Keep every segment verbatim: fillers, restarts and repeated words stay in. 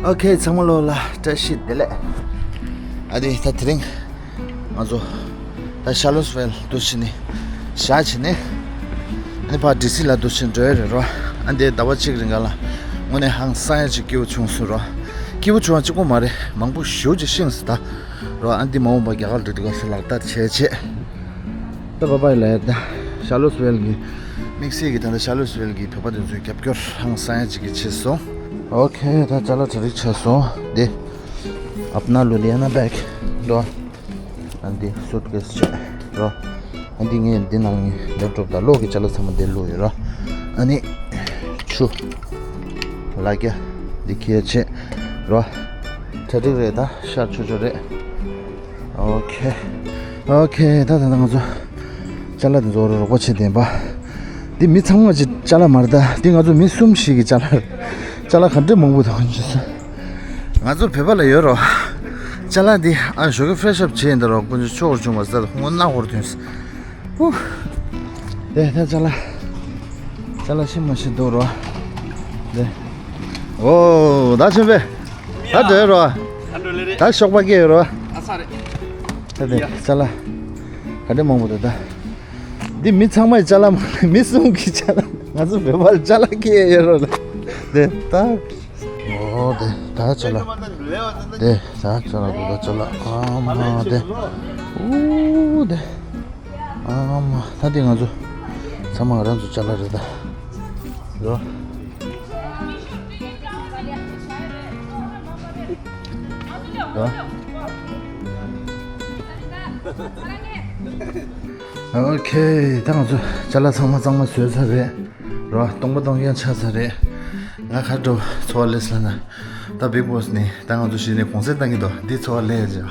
ཨོ་ཁེ། ཚང་མ་ལོ་ལ་བཀྲ་ཤིས་བདེ་ལེགས། ཨ་དེ་ད་དེ་རིང་ང་ཚོ་ད་ཤར་ལོས་ཝེལ་འདུག་སེ་ནས་ཞག་བྱས་ནས། ཨ་ནི་ཕར་ཌི་སི་ལ་འདུག་སེ་འགྲོ་ཡ་རེད་རོ། ཨ་འདི་ཟླ་བ་གཅིག་རིང་ག་ལ་དངོས་གནས་ཧང་སང་ཡ་ཅིག་སྐྱིད་པོ་བྱུང་སོང་རོ། སྐྱིད་པོ་བྱུང་བ་གཅིག་པོ་མ་རེད། མང་པོ་ཞེ་པོ་ཅིག་ཤེས་སོང་ད་རོ། ཨ་འདི་མ་འོངས་པ་རྒྱ་གར་འགྲོ་དུས་སྐབས་སུ་ལག་བསྟར་བྱས་བྱས། ད་བ་བའི་ལ་ད་ཤར་ལོས་ཝེལ་གྱི་དམིགས་བསལ་གྱི་ད་ལྟ་ཤར་ལོས་ཝེལ་གྱི་བོད་པ་དེ་ཚོའི་རྒྱབ་སྐྱོར་ཧང་སང་ཡ་ཅིག་གི་བྱས་སོང་། ཨོ་ཁེ། ད་ཅ་ལག་གྲ་སྒྲིག་ཆགས་སོང་། དེ་ཨབ་ན་ལུ་དི་ཡ་ན་བེག་རོ། ཨ་འདི་སུཊ་ཀེས་བྱས་རོ། ཨ་འདི་ངས་འདི་ནང་ནས་ལེབ་ཊོབ་དང་གློག་གི་ཅ་ལག་ཚང་མ་འདིར་བླུགས་ཡོད་རོ། ཨ་ནི་ཆུ་ལ་རྒྱ་འདི་ཁྱེར་བྱས་རོ། གྲ་སྒྲིག་རེད། ད་ཤར་ཆོག་ཆོག་རེད། ཨོ་ཁེ། ཨོ་ཁེ། ད་ད་ད་ང་ཚོ་ཅ་ལག་འདི་ཚོ་རོགས་པ་བྱེད་བསྡད་པ། འདི་མི་ཚང་མ་ཅི་ཅ་ལག་མ་རེད། ད་འདི་ང་ཚོ་མི་གསུམ་ཞིག་གི་ཅ་ལག་རེད། ཅ་ལག་ག་འདྲ་མང་པོ་འདུག་ཅི་ཟེར། ང་ཚོ་བོད་པ་ལ་ཡོད་རོ། ཅ་ལག་འདི་ཨ་ཞོགས་ཀས་ཕེ་རེ་ཤི་ཨབ་བྱས་ཡིན་ད་རོ། དཀོན་མཆོག་ཆོག་གར་བྱུང་བ་ཟེར་ཧུང་ན་ཧོར་ཐོན། ཧུ། དེ་ད་ཅ་ལག་ཅ་ལག་ཤི་མ་ཤི་འདུག་རོ། དེ། ཨོ་ད་ཆེན་པོ། ད་འདོད་རོ། ད་ཤོག་པ་སྐྱེས་ཡོད་རོ། ད་དེ་ཅ་ལག་ག་འདྲ་མང་པོ་འདུག་ད། འདི་མི་ཚང་མའི་ཅ་ལག་མ་རེད། མི་གསུམ་གྱི་ཅ་ལག་ང་ཚོ་བོད་པར་ཅ་ལག་སྐྱེས་ཡོད་རོ་ལ། དེ་ད། ཨོ་དེ་ད་ཅ་ལག་དེ་ད་ཅ་ལག་དེ་ད་ཅ་ལག་ཨ་མ་དེ། ཨུ་དེ། ཨ་མ་ད་དེ་ང་ཚོ་ཚང་མ་ང་རང་ཚོ་ཅ་ལག་རེད་ད། ཡོ། ཡོ། ཨོ་ཁེ། ད་ང་ཚོ་ཅ་ལག་ཚང་མ་གཙང་མ་བཟོས་ཚར་རེད་རོ། སྟོང་པ་སྟོང་རྐྱང་ཆགས་ཚར་རེད། ང་ག་འགྲོ་འཚོ་བ་ལས་ལ་ན། ད་བིག་བོ་སི་ནས་ད་ང་ཚོ་གཞི་ནས་གུང་སེང་བཏང་གི་འདུག་འདི་འཚོ་བ་ལས་བྱ།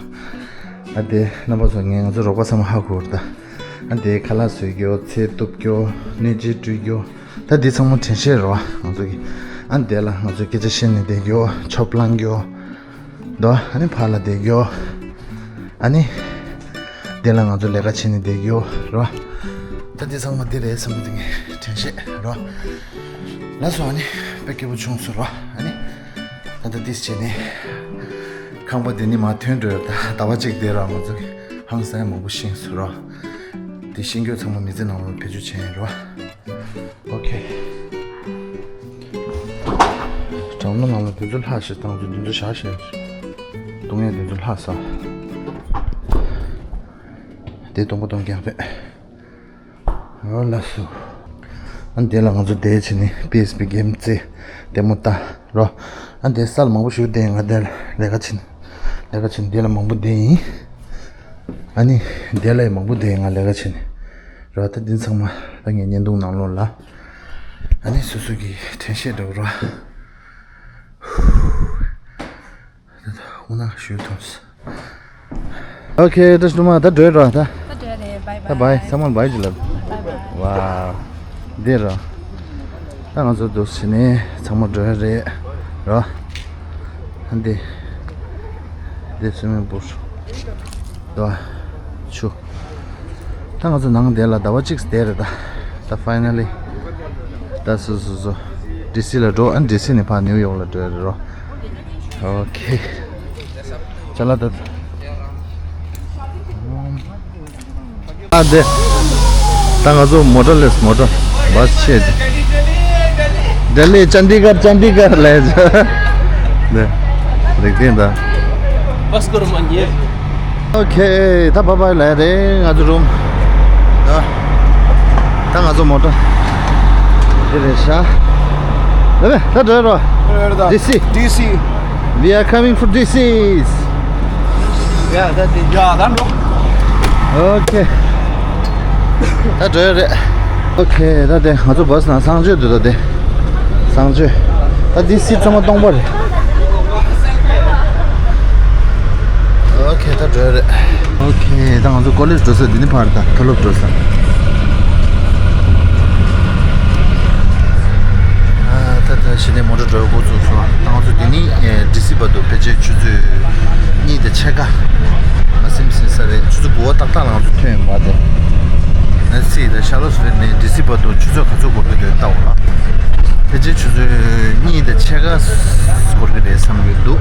ཨ་དེ་རྣམ་པ་ཚོ་ངས་ང་ཚོ་རོགས་པ་ཚང་མ་ཧ་གོ་ར་ད། ཨ་དེ་ཁ་ལག་བཟོས་རྒྱུ། ཚལ་གཏུབ་རྒྱུ། སྣོད་ཆས་བཀྲུ་རྒྱུ། ད་འདི་ཚང་མ་དྲན་ཤེས་རོ་ང་ཚོ་གི། ཨ་དེ་ལ་ང་ཚོ་སྐད་ཆ་བཤད་ནས་བསྡད་རྒྱུ། ཆོབ་ལང་རྒྱུ། དོ། ཨ་ནི་ཕར་ལ་བསྡད་རྒྱུ། ཨ་ནི་དེ་ལ་ང་ཚོ་ལས་ཀ་བྱེད་ནས་བསྡད་རྒྱུ་རོ། ད་འདི་ཚང་མ་འདི་རེད་བསམ་པ་དེ་ངས་དྲན་ཤེས་རོ། ལགས་སོ། ཨ་ནི་དཔེ་སྐྱིད་པོ་བྱུང་སོང་རོ། ཨ་ནི་ད་ལྟ་འདི་བྱས་ནས་ཁང་པ་འདི་ནས་མར་ཐོན་འགྲོ་ཡོད། ད་ཟླ་བ་གཅིག་བསྡད་ར་ང་ཚོ་གི་ཧང་སང་མང་པོ་ཤེས་སོང་རོ། དེ་ཤེས་རྒྱུ་ཚང་མ་མི་ཚེ་ནང་ལ་བེད་སྤྱོད་བྱས་ཡིན་རོ། ཨོ་ཁེ། གྲང་མོ་ནང་ལ་དེ་ཚོ་ལྷག་ཤེས། ཏང་ཚོ་དེ་ཚོ་བཞག་ཤེས། བཏུང་ཡས་དེ་ཚོ་ལྷག་ས། དེ་སྟོང་པ་སྟོང་རྐྱང་རེད། ཨོ་ལགས་སོ། ཨ་འདི་ལ་ང་ཚོ་བསྡད་བྱས་ནས་པི་ཨེས་པི་གེམ་རྩེ་ལྟད་མོ་ལྟ་རོ། ཨ་འདི་ས་ལ་མང་པོ་ཞིག་བསྡད་ཡིན། ང་འདི་ལ་ལས་ཀ་བྱེད་ནས་ལས་ཀ་བྱེད་ནས་འདི་ལ་མང་པོ་བསྡད་ཡིན། ཨ་ནི་འདི་ལ་ཡང་མང་པོ་བསྡད་ཡིན། ང་ལས་ཀ་བྱེད་ནས་རོ། ད་འདི་ཚང་མ་ད་ངའི་བརྙན་ཐུང་ནང་ལོགས་ལ། ཨ་ནི་སོ་སོ་གི་དྲན་ཤེས་འདྲ་བོ་རོ། ཧུ། ད་ད་ཧུ་ན་ཞུ་ཐོངས། ཨོ་ཁེ། བཀྲ་ཤིས་སྒྲོལ་མ། ད་འགྲོ་རོགས། ད་ད་འགྲོ་རེད། བྷའི་ད་བྷའི། བྷའི། ཚང་མ་བྷའི་ཅིག་ལབ། བྷའི་བྷའི། ཝའོ། འདི་རོ། ད་ང་ཚོ་འདུག་སེ་བྱས་ནས་ཚང་མ་འགྲོ་ཡ་རེད་རོ། འདི་འདི་སུའི་མིང་པུལ་རོ། ཆུ། ད་ང་ཚོ་ནང་དེ་ལ་ཟླ་བ་གཅིག་བསྡད་རེད་ད། ད་ཕའི་ནལ་ལི་ད་སོ་སོ་སོ་ཌི་སི་ལ་འགྲོ། ཨ་ཌི་སི་ནས་ཕར་ནིའུ་ཡོག་ལ་འགྲོ་ཡ་རེད་རོ། ཨོ་ཁེ། ཅ་ལག་ད། ཨ་དེ། ད་ང་ཚོ་མོ་ཊ་ལས། མོ་ཊ་བྷ་སི་ཆེ་དེ། ལྡི་ལི་ཅན་དི་གར། ཅན་དི་གར་ལས། དེ། རིག་ལྡན་ད། བྷ་སི་ཀར་མ་ཉེ། ཨོ་ཁེ། ད་བྷའི་བྷའི་ལབ་རེད། ང་ཚོ་རུམ། ད་ད་ང་ཚོ་མོ་ཊ་འདི་རེད་ཤག་ལབ་པས། ད་འགྲོ་རོགས། ཌི་སི། ཌི་སི། We are coming for D Cs. ཡ་ད་འདི། ཡ་ད་འགྲོ། ཨོ་ཁེ། ད་འགྲོ་ཡ་རེད། ཨོ་ཁེ། ད་དེ་ང་ཚོ་བྷ་སི་ནང་གསང་སྤྱོད་འདུག་ད་དེ། གསང་སྤྱོད། ད་འདི་སི་ཚང་མ་སྟོང་པ་རེད། ཨོ་ཁེ། ད་འགྲོ་ཡ་རེད། ཨོ་ཁེ། ད་ང་ཚོ་ཀོ་ལེཇ་འགྲོ་ས་འདི་ནི་ཕར་ད་མཐོ་སློབ་འགྲོ་ས། ཨ་ད་ད་གཞི་ནས་མོ་ཊ་འགྲོ་འགོ་ཚུགས་སོང་། ད་ང་ཚོ་འདི་ནི་ཨེ་ཌི་སི་བར་དུ་ཕལ་ཆེར་ཆུ་ཚོད་གཉིས་དང་ཕྱེད་ཀ་མ་ཟིན་ཟིན་ས་རེད། ཆུ་ཚོད་དགུ་པ་ཏག་ཏག་ལ་ང་ཚོ་ཐོན་ཡོང་བ་དེ། ཨ་སི་ད་ཤར་ལོས་ཝེལ་ནས་ཌི་སི་བར་དུ་ཆུ་ཚོད་ག་ཚོད་འགོར་གི་འདུག་ལྟ་འོ་ལ། ཕལ་ཆེར་ཆུ་ཚོད་གཉིས་དང་ཕྱེད་ཀ་འགོར་གྱི་རེད་བསམ་གྱི་འདུག་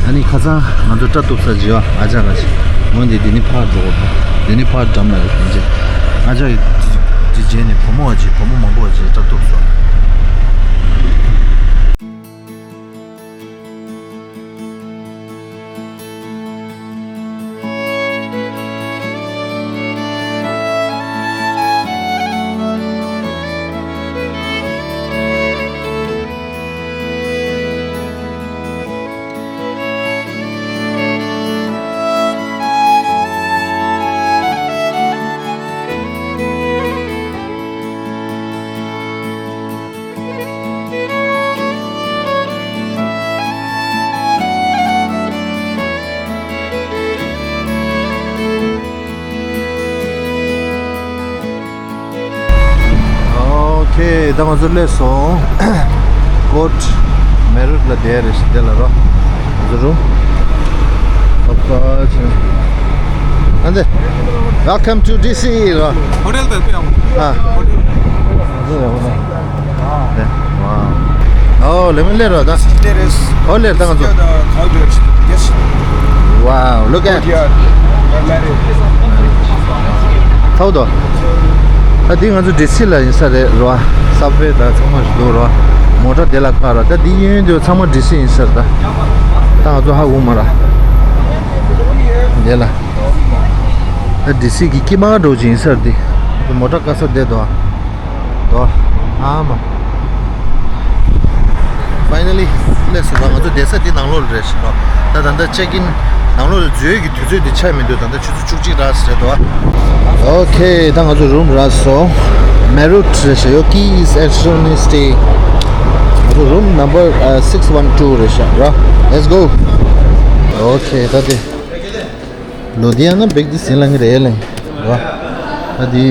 ཨ་ནི་ཁ་སང་ང་ཚོ་སྐྲ་གཏུབ་ས་བྱས་པ། ཨ་ཅག་ག་ཅིག་འོན་ཏེ་འདི་ནི་ཕར་འགྲོ་དགོས། འདི་ནི་ཕར་འགྲམ་ལ་རེད། ཕལ་ཆེར་ཨ་ཅག་གི་འདི་རྗེས་ནས་བུ་མོ་བ་ཅིག་བུ་མོ་མང་པོ་བ་ཅིག་སྐྲ་གཏུབ་སོང་། ཨོ་ཁེ། ད་ང་ཚོ་སླེབས་སོང་། ཀོཊ་མེ་རུཊ་ལ་བསྡད་རེད་ཤག་དེ་ལ་རོ། ང་ཚོ་རུམ། ཨ་ནི། Welcome to D C རོ། ཧོ་ཊེལ་དེ་ཡང་། ཨ། ཧོ་ཊེལ། ཨོ་ལེ་མི་ལེ་རོ་ད། ཨོ་ལེ་རེད། ཨོ་ལེ་ད་ང་ཚོ། Wow, look at. ཐའོ་དོ། ཨ་འདི་ང་ཚོ་ཌི་སི་ལ་ཡིན་ས་རེད་རོ། སབ་ཝེ་དང་ཚང་མ་ཞིག་འདུག་རོ། མོ་ཊ་དེ་ལ་བཀག་རོ། ད་འདི་གཡས་གཡོན་དུ་ཚང་མ་ཌི་སི་ཡིན་ས་རེད་ད། ད་ང་ཚོ་ཧ་གོ་མ་ར། དེ་ལ། ད་ཌི་སི་གི་དཀྱིལ་མ་འགྲོ་ཅིག་ཡིན་ས་རེད་འདི། མོ་ཊ་བཀག་ས་བསྡད་དོ། དོ། ཨ་མ། Finally སླེབས་སོང་། ང་ཚོ་བསྡད་ས་འདི་ནང་ལོགས་ལ་རེད་ཤག་རོ། ད་ད་ལྟ་ཅེག་ཨིན་ནང་ལོགས་ལ་འཛུལ་གྱི་དུས་ཚོད་འདི་ཆགས་མི་འདུག་ད་ལྟ་ཆུ་ཚོད་བཅུ་གཅིག་རག་ས་རེད་དོ། ཨོ་ཁེ། ད་ང་ཚོ་རུམ་རག་སོང་། མེ་རུཊ་རེད་ཤག་ཡོ། Keys at Shirley Stay. ང་ཚོ་རུམ་ནམ་བར་six one two རེད་ཤག་རོ། Let's go. ཨོ་ཁེ། ད་དེ། ལོ་དེ་ཡང་ན་བེག་དེ་ཟིན་ལ་ངི་རེད་ལེ། རོ། ད་དེ་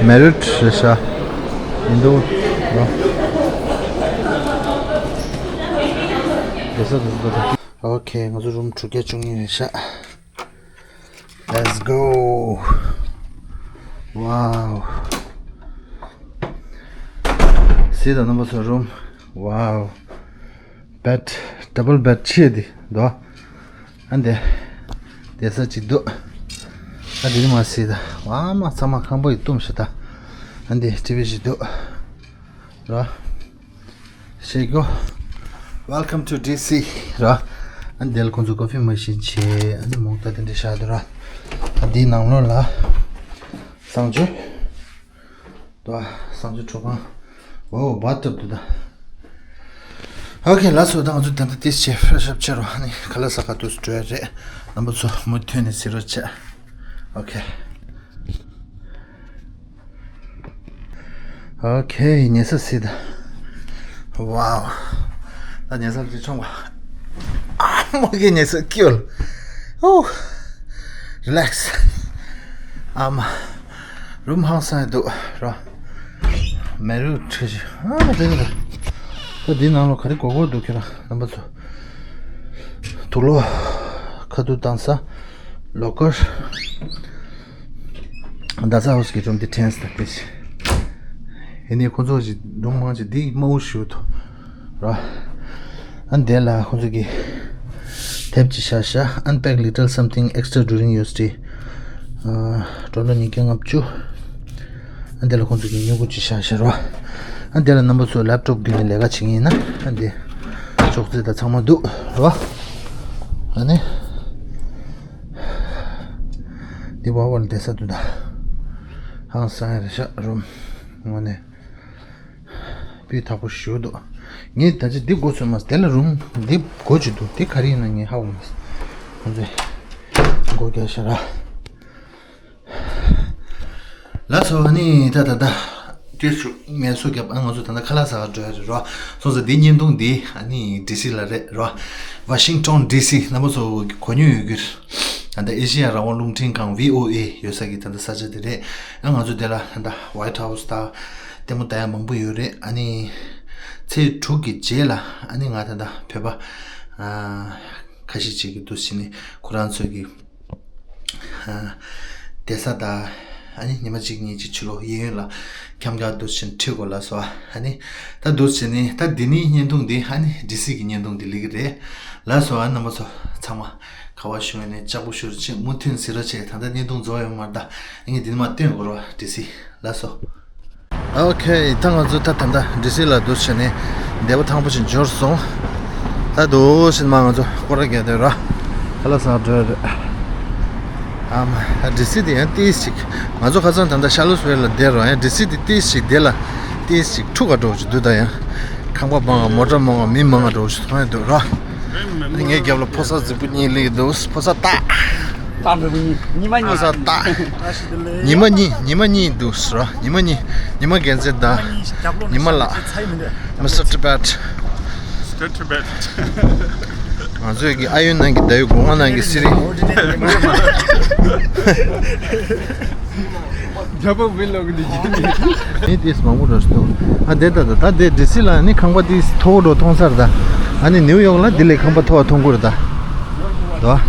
མེ་རུཊ་རེད་ཤག་ཡིན་འདུག་རོ། རེད་ཤག་རེད་ཤག་ཨོ་ཁེ། ང་ཚོ་རུམ་དྲུག་བརྒྱ་བཅུ་གཉིས་རེད་ཤག Let's go. Wow. སི་ད་རྣམ་པ་ཚོ་རུམ། Wow. བེད། ཌབ་བལ་བེད་ཆེ་དེ་འདུག་ཨ་འདི། བསྡད་ས་གཅིག་འདུག་ཨ་འདི་ནི་མ་སྲིད་ད། ཨ་མ་ཚང་མ་ཁང་པ་ཡི་བཏུམ་ཤི་ད། ཨ་འདི་ཊི་ཝི་ཞིག་འདུག་ར། ཤེ་གོ། Welcome to D C ར། ཨ་འདི་ལ་ཁོང་ཚོ་ཀོ་ཕི་མ་ཤིན་བྱས། ཨ་འདི་མོག་ཏ་དེ་འདྲ་བཞག་འདུག་ར། ཨ་འདིའི་ནང་ལོགས་ལ་གསང་སྤྱོད། དོ། གསང་སྤྱོད་ཁྲུས་ཁང་། ཨོ་བྷ་ཐབ་འདུག་ད། ཨོ་ཁེ། ལགས་སོ། ད་ང་ཚོ་ད་ལྟ་ཏིས་བྱས་ཕེ་ཤབ་བྱེད་རོགས། ཨ་ནི་ཁ་ལག་ཟ་ག་འདུག་སེ་འགྲོ་ཡ་རེད། རྣམ་པ་ཚོ་མུ་མཐུད་ནས་གཟིགས་རོགས་བྱས། ཨོ་ཁེ། ཨོ་ཁེ། ཉལ་ས་གཟིགས་ད། ཝའོ། ད་ཉལ་ས་ཅིག་མཆོང་བ། ཨ་མ་གི་ཉལ་ས་ཀིའུལ། ཨོ། རི་ལེགས། ཨ་མ། རུམ་ཧང་སང་ཡ་འདུག་ར། མེ་རུ་ཁྲི་ཞིག་ཨ་མ་དེ་ནི་ད། ད་འདི་ནང་ལ་ག་རེ་དགོས་དགོས་འདུག་ཁྱེད་རང་རྣམ་པ་ཚོ། དུག་ལོག་ཁ་ཐུག་བཏང་ས། ལོ་ཀར། ཌ་ས་ཧའུ་སི་གི་རུམ་འདི་ཕྲན་སྟ་ཏེ་ཞིག་ཡིན་ནའི་ཁོ་ཚོ་ཞིག་རུམ་མང་ཆེ་འདི་དམའ་བོ་ཞིག་འདུག་ར། ཨ་འདི་ལ་ཁོ་ཚོ་གི་ཐེབས་ཅིག་བཞག་ཤག Unpack little something extra during your stay. ཨ་ཌོ་ལར་ཉིས་བརྒྱ་ལྔ་བཅུ། ཨ་འདི་ལ་ཁོ་ཚོ་གི་སྨྱུ་གུ་ཅིག་བཞག་ཤག་ར། ཨ་འདི་ལ་རྣམ་པ་ཚོ་ལེབ་ཊོབ་བརྒྱུད་ནས་ལས་ཀ་བྱེད་མཁན་ཡིན་ན་ཨ་འདི་ཅོག་ཙེ་དང་ཚང་མ་འདུག་ར། ཨ་ནི་འདི་བ་བ་ལ་བསྡད་ས་འདུག་ད། ཧང་སང་ཡ་རེད་ཤག་རུམ་དངོས་གནས། སྤུས་དག་པོ་ཞེ་པོ་འདུག་ངས་ད་ཆ་འདི་དགོས་ཚོད་མ་ཟད་དེ་ལ་རུམ་འདི་དགོས་ཀྱི་འདུག་དེ་ག་རེ་ཡིན་ན་ངས་ཧ་གོ་མ་སོང་། ཁོང་ཚོས་སྒོ་རྒྱག་ཤག་ར། ལགས་སོ། ཨ་ནི་ད་ད་ད་དུས་སུ་ངལ་གསོ་རྒྱབ། ཨ་ང་ཚོ་ད་ལྟ་ཁ་ལག་ཟ་ག་འགྲོ་ཡ་རེད་རོ། སོང་ཙང་འདི་བརྙན་ཐུང་འདི་ཨ་ནི་ཌི་སི་ལ་རེད་རོ། ཝ་ཤིང་ཊོན་ཌི་སི། རྣམ་པ་ཚོ་གོ་མྱོང་ཡོད་རྒྱུ་རེད། ད་ལྟ་ཨེ་ཤེ་ཡ་རང་དབང་རླུང་འཕྲིན་ཁང་ཝི་ཨོ་ཨེ་ཡོད་ས་གི་ད་ལྟ་ས་ཆ་དེ་རེད། ཨ་ང་ཚོ་དེ་ལ་ད་ལྟ་ཝའིཊ་ཧའུ་སི་དང་ལྟད་མོ་ལྟ་ཡ་མང་པོ་ཡོད་རེད། ཨ་ནི་ཚེས་དྲུག་གི་རྗེས་ལ་ཨ་ནི་ང་ད་ལྟ་བོད་པ་ཨ་ཁ་ཤས་ཅིག་གི་འདུག་སེ་ནི་ཁོ་རང་ཚོ་གི་ཨ་བསྡད་ས་དང་ ཨ་ནི་ཉི་མ་གཅིག་གཉིས་ཅིག་ཕྱི་ལོགས་གཡས་གཡོན་ལ་འཁྱམ་ག་འདུག་བྱས་ནས་ཁྲིད་དགོས་ལགས་སོ། ཨ་ནི་ད་འདུག་བྱས་ནས་ད་འདི་ནི་བརྙན་ཐུང་འདི་ཨ་ནི་ཌི་སི་གི་བརྙན་ཐུང་འདི་སླེབས་ཀྱི་རེད་ལགས་སོ། ཨ་རྣམ་པ་ཚོ་ཚང་མ་ག་བ་བཞུགས་ནས་ལྕགས་པོ་ཞུ་རེ་ཆེ་མུ་མཐུད་ཟེར་རོགས་བྱས། ད་ལྟ་བརྙན་ཐུང་རྫོགས་ཡོད་མ་རེད། ད་ངས་འདི་ནས་མར་སྟོན་དགོས་རོགས་ཌི་སི་ལགས་སོ། ཨོ་ཁེ། ད་ང་ཚོ་ད་ད་ལྟ་ཌི་སི་ལ་འདུག་བྱས་ནས་འདས་པོ་ཐང་པོ་ཞིག་འབྱོར་སོང་། ད་འདུག་བྱས་ནས་མར་ང་ཚོ་སྐོར་ར་རྒྱག་བསྡད་ར། ཁ་ལག་ཟ་འགྲོ་ཡ་རེད། ཨ་མ། ད་ཌི་སི་དེ་ཡང་ཏིས་ཅིག་ང་ཚོ་ཁ་སང་ད་ལྟ་ཤར་ལོ་སི་ཝེལ་ལ་བསྡད་ར། ཡང་ཌི་སི་དེ་ཏིས་ཅིག་དེ་ལ་ཏིས་ཅིག་འཁྲུག་ག་འགྲོ་བ་ཅིག་འདུག་ད་ཡང་ཁང་པ་མང་ང་མོ་ཊ་མང་ང་མི་མང་ང་འགྲོ་བ་ཅིག་མཐོང་ཡ་འདུག་ར། ངའི་རྒྱབ་ལ་ཕོ་གསར་རྫིག་པོ་གཉིས་སླེབས་འདུག་ཕོ་གསར་སྟག་ད་འདྲ་པོ་གཉིས། ཉི་མ་གཉིས། ཕོ་གསར་སྟག་ཉི་མ་གཉིས། ཉི་མ་གཉིས་འདུག་ཟེར་བ། ཉི་མ་གཉིས། ཉི་མ་རྒྱལ་མཚན་དང་ཉི་མ་ལགས། མི་སི་ཊར་ཊི་བེཊ། མི་སི་ཊར་ཊི་བེཊ། ང་ཚོའི་གི་ཨ་ཡོན་ནང་གི་ཟླ་འོད། སྒོ་ང་ནང་གི་སི་རི། རྒྱ་པོ་བི་ལོག་འདི་བྱས་ནས། ནི་ཏིས་མང་པོ་འགྲོ་སྲིད་འདུག་ཨ་དེ་ད་ད་ད་དེ་ཌི་སི་ལ་ནི་ཁང་པ་ཏིས་མཐོ་པོ་འགྲོ་མཐོང་ས་རེད་ད། ཨ་ནི་ནིའུ་ཡོག་ལ་དེ་ལས་ཁང་པ་མཐོ་བ་མཐོང་གི་རེད་ད། འདུག་ཨ།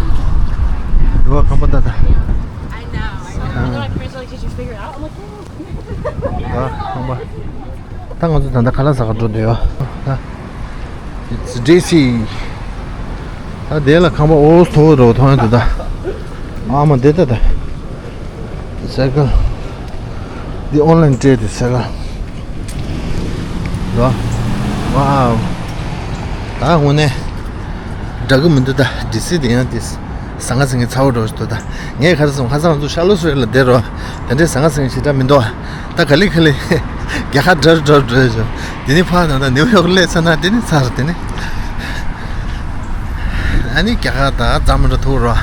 འདུག་ཨ། ཁང་པ་ད་ད། I know, I know. I know, my parents like, "Did you figure it out?" I'm like, "Oh." འདུག་ཨ། ཁང་པ། ད་ང་ཚོ་ད་ལྟ་ཁ་ལག་ཟ་ག་འགྲོ་འདོད་ཡོད་ད། It's ཌི་སི། ད་དེ་ལ་ཁང་པ་ཨོ་མཐོ་པོ་འགྲོ་མཐོང་ཡོད་འདུག་ད། ཨ་མ་དེ་ད་ད། སེ་ཀལ། འདི་ཨོན་ལན་སྤྲད་དེ་སེ་ཀལ། རོ། ཝའོ། ད་དངོས་གནས་འདྲ་གི་མི་འདུག་ད། ཌི་སི་དེ་ཡང་དེ་ཟང་ངེ་ཟིང་ངེ་ཚ་བོ་འགྲོ་ཞིག་འདུག་ད། ངས་ག་རེ་སོང་ཁ་སང་ང་ཚོ་ཤར་ལོ་སི་ཝེལ་ལ་བསྡད་རོ། དེ་འདྲའི་ཟང་ངེ་ཟིང་ངེ་ཞེ་དྲག་མི་འདུག་ད་ག་ལེ་ག་ལེ་རྒྱལ་ཁ་འདྲ་འདྲ་འགྲོ་ཞོ། དེ་ནི་ཕར་ད་ད་ནིའུ་ཡོག་སླེབས་ཚར་ན་དེ་ནི་ཚར་དེ་ནི། ཨ་ནི་རྒྱ་གར་དང་རྩ་མི་འགྲོ་ཐུག་རོ།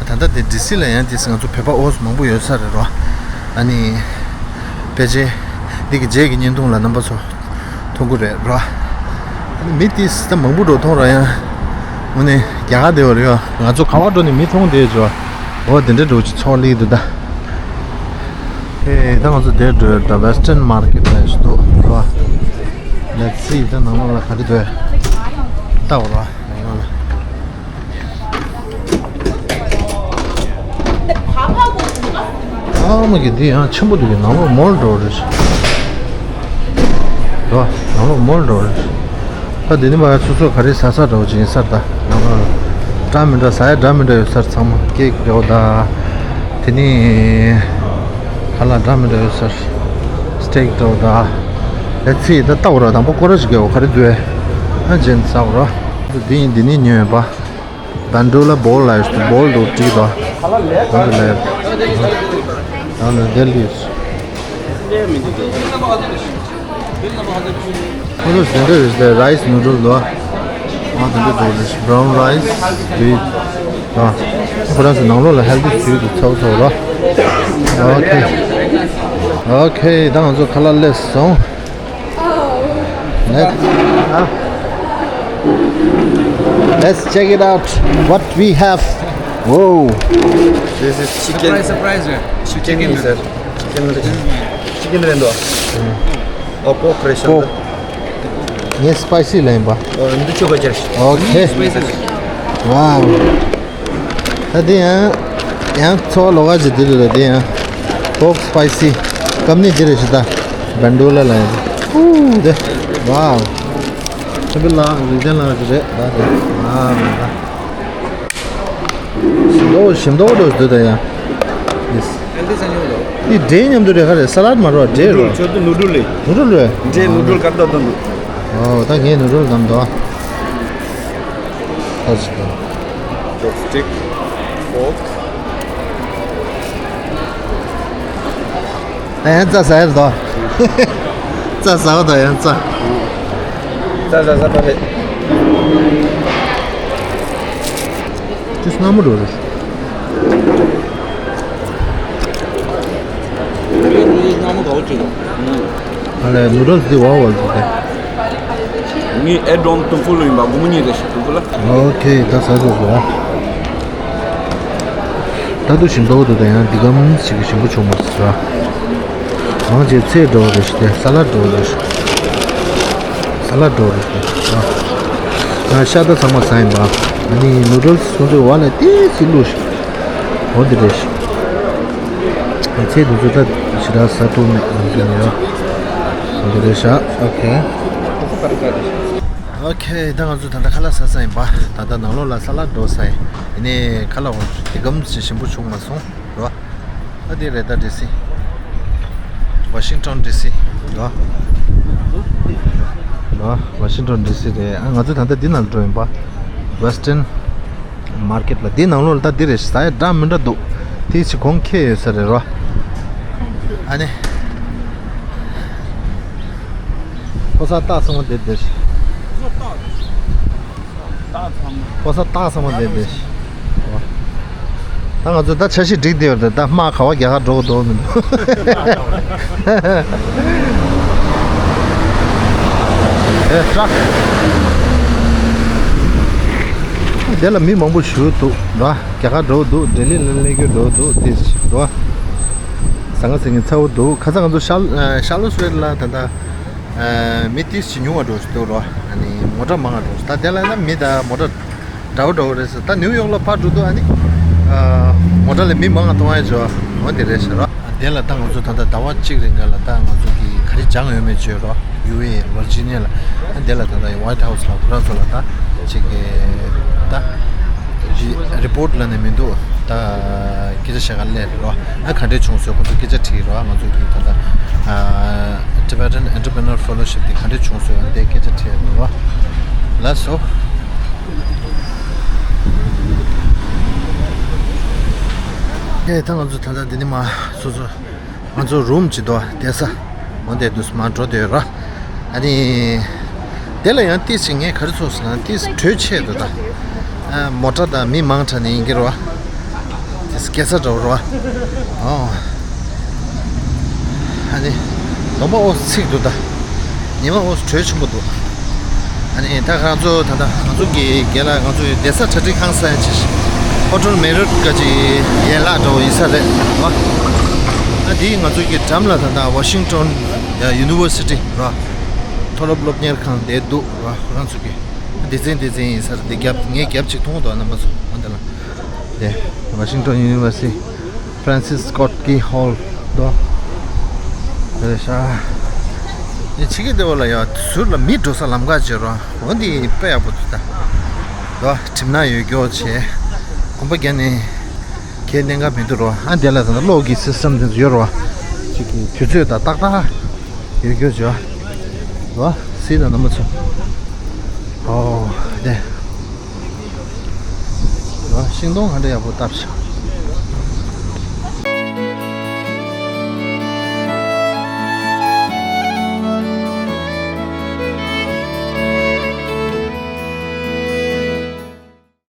ད་ལྟ་དེ་ཌི་སི་ལ་ཡང་དེ་ང་ཚོ་བོད་པ་ཨོ་མང་པོ་ཡོད་ས་རེད་རོ། ཨ་ནི་ཕལ་ཆེར་འདི་གི་རྗེས་ཀྱི་བརྙན་ཐུང་ལ་རྣམ་པ་ཚོ་མཐོང་གི་རེད་རོ། ཨ་ནི་མི་དེ་ད་མང་པོ་འགྲོ་མཐོང་ར་ཡང་། དངོས་གནས་རྒྱ་གར་དེ་བ་རེད་ཡ། ང་ཚོ་ག་བ་འགྲོ་ནས་མི་མཐོང་དེ་ཚོ། འོ་དེ་འདྲ་འགྲོ་ཅི་ཚོགས་ལི་འདུག་ད། ཧེ་ད་ང་ཚོ་དེ་འགྲོ་ད་Western Market ལ་ཞིག་འདུག་རོ། Let's see ད་ནང་ལོགས་ལ་ག་རེ་འདུག་ལྟ་བ་རོ་ནང་ལོགས་ལ། ཨ་མ་གི་འདི་ཡང་ཆེན་པོ་འདུག་གི། ནང་ལོགས་མོལ་འགྲོ་རེད། རོ། ནང་ལོགས་མོལ་འགྲོ་རེད། ད་འདི་ནི་མ་སོ་སོ་ག་རེ་ཟ་ས་འགྲོ་ཅིག་ཡིན་སར་ད། ནང་ལོགས་འདྲ་མི་འདྲ་ཟ་ཡ་འདྲ་མི་འདྲ་ཡོད་སར། ཚང་མ་ཀེག་འགྲོ་ད། དེ་ནི་ཁ་ལག་འདྲ་མི་འདྲ་ཡོད་སར། སི་ཊེག་འགྲོ་ད། ལེ་ཚི་ད་ལྟ་བ་ར་དང་པོ་སྐོར་ར་ཞིག་གི་འོ་ག་རེ་འདུག་ཨ་ཇེན་ཟ་བ་ར། འདི་ཡིན་འདི་ནི་ཉོས་པ། Bandula bowl ལ་ཡོད་སུ་bowl འདུག་བྲིས་དོ། Bandula ཡོད། ཡང་ལ་དེ་ལ་ཡོད་སུ། ཁོ་ཚོ་དེ་འདྲ་རེད་ཟེར། rice noodle འདུག་ཨ་དེ་འདྲ་འདུག་རེད། brown rice འདུག་ཨ། ཁོ་རང་ཚོ་ནང་ལོགས་ལ་healthy food འདུག་ཚ་བོ་ཚ་བོ་ར། Okay okay ད་ང་ཚོ་ཁ་ལག་སླེབས་སོང་། Let's, huh? Let's check it out. What we have? Whoa. This is chicken. Surprise, surprise, yeah. Chicken noodles. Chicken noodles. Chicken rendo. Oh, pork rendo. Pork. ངས་spicy ལེན་པ། འདི་ཆོ་ག་ཅར། Okay. Spicy. Wow. ད་དེ་ཡང་ཡང་ཚོ་ལོ་ག་ཅི་དེ་རེད། དེ་ཡང་pork spicy ཀམ་ནི་ཅི་རེད་ཞུ་ད། Bandula ལ་ཡང་། ཨུ་དེ། Wow. ད་བི་ལ་རིག་ལྡན་ལ་ཅི་རེད་ད་དེ། Wow. ཞིམ་མདོག་ཞིམ་མདོག་འགྲོ་འདུག་ད་ཡང་། Yes. དེ་འབྲས་མཉམ་དུ་རེད་ག་རེད། salad མ་རོ་འབྲས་རོ། ཁྱོད་དུ་noodle ལེ། Noodle རེད། འབྲས་noodle གར་ད་དོན་འདུག་ཨོ་ད་ངས་noodle བདམས་དོ། ཨ་ཅི་ག Chopstick, fork. ད་ཡང་རྩྭ་ཟ་ཡ་རེད་དོ། རྩྭ་ཟ་བ་དང་ཡང་རྩྭ། རྩྭ་ཟ་ཟ་བ་རེད། ཅི་སྣ་མོ་འགྲོ་རེད། ཨ་ལས་noodles འདི་བ་བ་ཟིག་སྟེ། ངའི་ཨེ་ཌོན་ཏུམ་ཕུ་ལ་ཡིན་པ་སྒོར་མོ་གཉིས་རེ་ཞིག་ཏུམ་ཕུ་ལ། Okay ད་ཟ་དགོས་དགོས། ད་དུ་ཞིམ་མདོག་འདུག་ད་ཡང་འདི་གམ་ཞིག་གི་ཞིམ་པོ་བྱུང་མ་སོང་། མང་ཆེ་ཚལ་འགྲོ་བ་རེ་ཞིག་སྟེ། salad འགྲོ་བ་རེ་ཞིག salad འགྲོ་བ་རེ་ཞིག་སྟེ། ང་ཤ་ད་ཚང་མ་ཟ་ཡིན་པ། ཨ་ནི་noodles སོང་ཚོད་བ་ལ་ཏེ་སི་བླུགས་ཤིག་འོ་འདི་རེ་ཞིག་ཚེ་འདི་ཚོ་ད་ཞེ་དྲག་ཟ་ཐུབ་མེད་འདུག་ཡ། འདི་རེད་ཤག་ཨོ་ཁེ། ཨོ་ཁེ། ད་ང་ཚོ་ད་ལྟ་ཁ་ལག་ཟ་ས་ཡིན་པ། ད་ལྟ་ནང་ལོགས་ལ་ས་ལ་འགྲོ་ས་ཡིན། ཡིན་ནའི་ཁ་ལག་འོ་དེ་གམ་ཞིག་ཞིམ་པོ་བྱུང་མ་སོང་རོ། ཨ་དེ་རེད་ད་ཌི་སི། ཝ་ཤིང་ཊོན་ཌི་སི་རོ། རོ། ཝ་ཤིང་ཊོན་ཌི་སི་རེད། ཨ་ང་ཚོ་ད་ལྟ་འདི་ནང་འགྲོ་ཡིན་པ། Western Market ལ། འདི་ནང་ལོགས་ལ་ད་འདི་རེད། ཟ་ཡ་འདྲ་མི་འདྲ་འདུག་དེ་ཅི་གོང་ཁེ་ཡོད་ས་རེད་རོ། ཨ་ནི། ཕོ་གསར་སྟག་ཚང་མ་འདིར་འདིར། ཕོ་གསར་སྟག་ཚང་མ་འདིར་འདིར། ད་ང་ཚོ་ད་འཆར་གཞི་སྒྲིག་བསྡད་ཡོད་རེད། ད་དམག་ག་བ་རྒྱ་གར་འགྲོ་གི་འདུག་མི་འདུག་ཨེ་ཊྲག་དེ་ལ་མི་མང་པོ་ཞིག་འདུག་ར། རྒྱ་གར་འགྲོ་འདུག་ལྡི་ལི་ལ་སླེབས་རྒྱུ་འགྲོ་འདུག་དེ་འགྲོ། ཟ་ང་ཟིང་ངེ་ཚ་བོ་འདུག་ཁ་སང་ང་ཚོ་ཤར་ཤར་ལོ་སི་ཝེལ་ལ་ད་ལྟ་མི་ཏིས་ཅི་ཉུང་བ་འགྲོ་ཞིག་འདུག་རོ། ཨ་ནི་མོ་ཊ་མང་བ་འགྲོ་ཞིག་ད་དེ་ལ་ན་མི་ད་མོ་ཊ་འདྲ་བོ་འདྲ་བོ་རེད་ཟེར། ད་ནིའུ་ཡོག་ལ་ཕར་འགྲོ་དུས་ཨ་ནི་མོ་ཊ་ལ་མི་མང་བ་མཐོང་ཡ་བྱོས་འོ་དེ་རེད་ཤག་རོ། དེ་ལ་ད་ང་ཚོ་ད་ལྟ་ཟླ་བ་གཅིག་རིང་ག་ལ་ད་ང་ཚོ་གི་ག་རེ་སྦྱང་ཡོད་མེད་བརྗོད་རོགས། ཡུ་ཨེ་ཝར་ཇི་ནི་ཡ་ལ། ཨ་དེ་ལ་ད་ལྟ་ཝའིཊ་ཧའུ་སི་ལ་ཁོ་རང་ཚོ་ལ་ད་ཅིག་གི་ད་རི་རི་པོར་ཊི་ལ་ནས་མི་འདུག་ད་སྐད་ཆ་བཤད་ག་སླེབས་རེད་རོ། ཨ་ག་འདྲས་བྱུང་སོང་ཁོ་ཚོ་སྐད་ཆ་དྲིས་རོ། ང་ཚོ་གི་ད་ལྟ་ཨ་Tibetan Entrepreneur Fellowship དེ་ག་འདྲས་བྱུང་སོང་དེ་སྐད་ཆ་དྲིས་རོ། ལགས་སོ། ཨེ་ད་ང་ཚོ་ད་ལྟ་འདི་ནས་མར་སོ་སོ་ང་ཚོ་རུམ་ཅིག་འདུག་བསྡད་ས། འོ་འདི་འདུག་མར་འགྲོ་བསྡད་ཡོད་ར། ཨ་ནི། དེ་ལ་ཡང་ཏིས་ཅིག་ངས་ག་རེ་ཚོར་སོང་ན་ཏིས་དྲོད་ཆེ་འདུག་ད། ཨ་མོ་ཊ་དང་མི་མང་དྲགས་ནས་ཡིན་གྱི་རེད་བ། ཏིས་སྐྱེ་ས་འདྲ་བོ་རེད་བ། ཨོ། ཨ་ནི། གདོང་པ་ཨོ་ཚིག་འདུག་ད། ཉི་མ་ཨོ་དྲོད་ཆེན་པོ་འདུག་ཨ་ནི་ད་ང་ཚོ་ད་ལྟ་ང་ཚོ་གི་སྒེར་ལ་ང་ཚོ་བསྡད་ས་གྲ་སྒྲིག་ཁང་ས་ཡ་ཆེ་ཤི། ཧོ་ཊེལ་མེ་རིཊ་ག་ཅིག་ཡན་ལག་འདྲ་བོ་ཡིན་ས་རེད་བ། ཨ་འདི་ང་ཚོ་གི་འགྲམ་ལ་ད་ལྟ་ཝ་ཤིང་ཊོན་ཡ་ཡུ་ནི་ཝར་སི་ཊི་ར། མཐོ་སློབ་སློབ་གཉེར་ཁང་དེ་འདུག་ར། ཁོ་རང་ཚོ་གི་སྡེ་ཚན་སྡེ་ཚན་ཡིན་ས་རེད། དེ་རྒྱབ་ངའི་རྒྱབ་ཅིག་མཐོང་འདུག་རྣམ་པ་ཚོ་འོ་འདི་ལ། དེ་ཝ་ཤིང་ཊོན་ཡུ་ནི་ཝར་སི་ཊི། Francis Scott Key Hall དོ། རེད་ཤག་ཨེ་ཕྱི་གི་སྡེ་བ་ལ་ཡ་ཟུར་ལ་མི་འགྲོ་ས་ལམ་ཁ་བརྗོད་རོགས། འོ་འདི་དཔེ་ཡག་པོ་འདུག་ད། དོ་གྲིབ་ནག་ཡོད་རྒྱུ་བྱས། གོམ་པ་བརྒྱབ་ནས་ཁའི་གནད་འགག་མི་འདུག་རོ། ཨ་འདི་ལ་ད་ལྟ་གློག་གི་སི་སི་ཊམ་དེ་ཚོ་ཡོད་རོ། གཅིག་གི་དུས་ཚོད་དང་ཏག་ཏག་ཡོད་རྒྱུ་བྱས། རོ་སི་དང་རྣམ་པ་ཚོ། ཨོ་དེ། ཤིང་སྡོང་ག་འདྲ་ཡག་པོ་བཏབ་ཤག